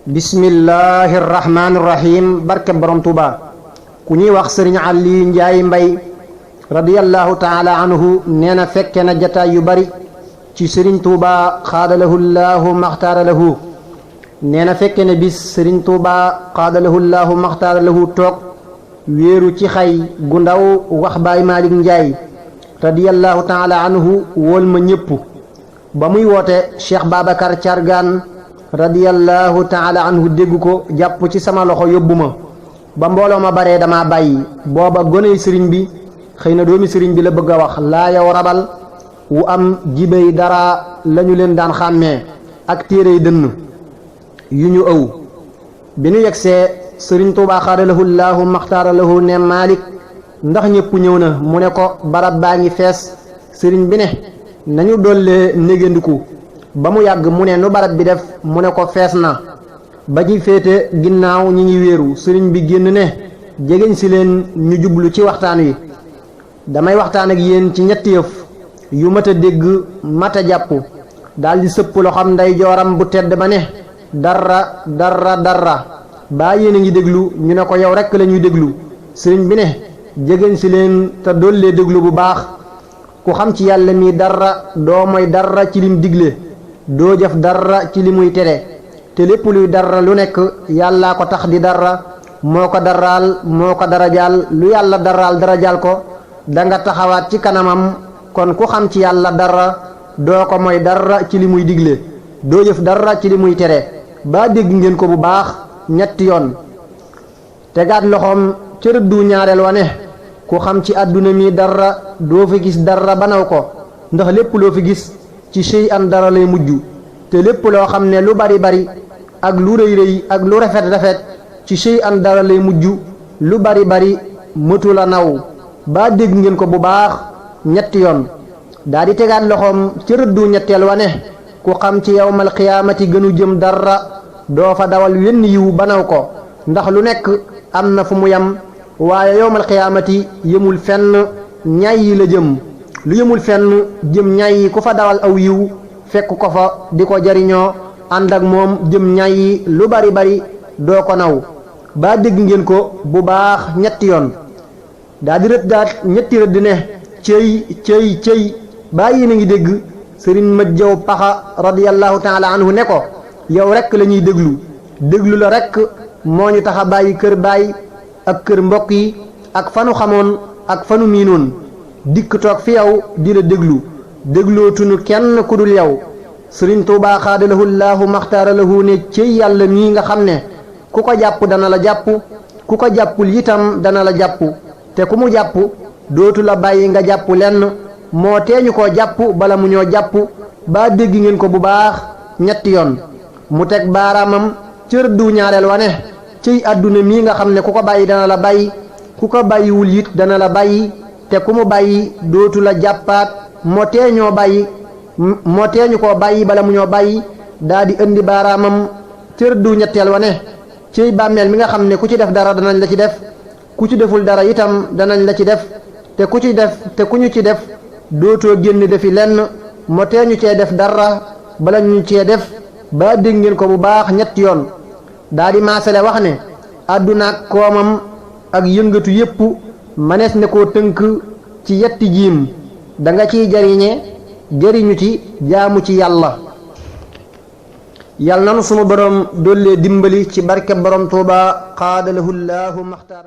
bismillahi rahmaani rahim barke borom Tuuba ku ñuy wax sëriñ Ali Njaay Mbay radiyallahu taala anhu nee na fekke na jataay yu bari ci sëriñ Tuuba xaadalahu llaahu maxtaara lahu nee na fekke na bis sëriñ Tuuba xaadalahu llaahu maxtaara lahu toog wéeru ci xay gu ndaw wax baay Maalik Njaay radiyallahu taala anhu wóol ma ñépp ba muy woote Cheikh Babacar Cargaan radiyallahu taala anhu dégg ko jàpp ci sama loxo yóbbu ma ba mbooloo ma baree dama bàyyi booba goney sëriñ bi xëy na doomi sëriñ bi la bëgg a wax laa yow rabal wu am jibéy dara lañu leen daan xàmmee ak téerey dënn yu ñu ëw bi ñu yegsee sëriñ Tuubaa xaadalahu llaahu maxtaara lahu ne Maalik ndax ñépp ñëw na mu ne ko barab baa ngi fees sëriñ bi ne nañu dollee négandiku ba mu yàgg mu ne nu barab bi def mu ne ko fees na ba ci féete ginnaaw ñi ngi wéeru sëriñ bi génn ne jegeñ si leen ñu jublu ci waxtaan wi damay waxtaan ak yéen ci ñetti yëf yu mat a dégg mat a jàpp daldi sëpp loxam nday jooram bu tedd ba ne dara baa yéen a ngi déglu ñu ne ko yow rekk la ñuy déglu sëriñ bi ne jegeñ si leen te dollee déglu bu baax ku xam ci yàlla mi dara doo mooy dara ci lim digle doo jëf dara ci li muy tere te lépp luy dara lu nekk yàllaa ko tax di dara moo ko daraal moo ko darajaal lu yàlla daraal darajaal ko danga taxawaat ci kanamam kon ku xam ci yàlla dara doo ko mooy dara ci li muy digle doo jëf dara ci li muy tere ba dégg ngeen ko bu baax ñetti yoon tegaat loxoom ca rëddu ñaareel wa ne ku xam ci àdduna mi dara doo fi gis dara banaw ko ndax lépp loo fi gis ci sey an dara lay mujj te lépp loo xam ne lu bari ak lu rëy ak lu rafet ci sey an dara lay mujj lu bari mëtu la naw ba dégg ngeen ko bu baax ñetti yoon daa di tegaat loxoom ci rëddu ñetteel wa ne ku xam ci yawmal xiyaamati gënu jëm dara doo fa dawal wenn yiw banaw ko ndax lu nekk am na fu mu yam waaye yawmal xiyaamati yëmul fenn ñay yi la jëm lu yëmul fenn jëm ñay yi ku fa dawal aw yiw fekk ko fa di ko jariñoo ànd ak moom jëm ñay yi lu bari doo ko naw ba dégg ngeen ko bu baax ñetti yoon daa di rëddaat ñetti rëdd ne cëy baa yéen a ngi dégg sëriñ ma jaw paxa radiyallahu taala anhu ne ko yow rekk la ñuy déglu la rekk moo ñu tax a bàyyi kër baay ak kër mbokk yi ak fanu xamoon ak fanu miinoon dikk toog fi yow di la déglootuñu kenn ku dul yow sëriñ Tuubaa xaadalahu llaahu maxtaara lahu ne cëy yàlla mii nga xam ne ku ko jàpp dana la jàpp ku ko jàppul itam dana la jàpp te ku mu jàpp dootu la bàyyi nga jàpp lenn moo teeñu koo jàpp bala mu ñoo jàpp ba dégg ngeen ko bu baax ñetti yoon mu teg baaraamam cër du ñaareel wa ne ciy àdduna mii nga xam ne ku ko bàyyi dana la bàyyi ku ko bàyyiwul it dana la bàyyi te ku mu bàyyi dootu la jàppaat moo teeñu koo bàyyi bala mu ñoo bàyyi daa di indi baaraamam cër du ñetteel wa ne ciy bàmmeel mi nga xam ne ku ci def dara danañ la ci def ku ci deful dara itam danañ la ci def te ku ñu ci def dootoo génn defi lenn moo teeñu cee def dara bala ñu cee def ba dégg ngeen ko bu baax ñetti yoon daa di maasale wax ne àdduna ak koomam ak yëngatu yépp manees ne koo tënk ci yetti jiim danga ciy jariñu ci jaamu ci yàlla nanu sunu borom dollee dimbali ci barke borom Tuuba xaadalahu llaahu maxtaar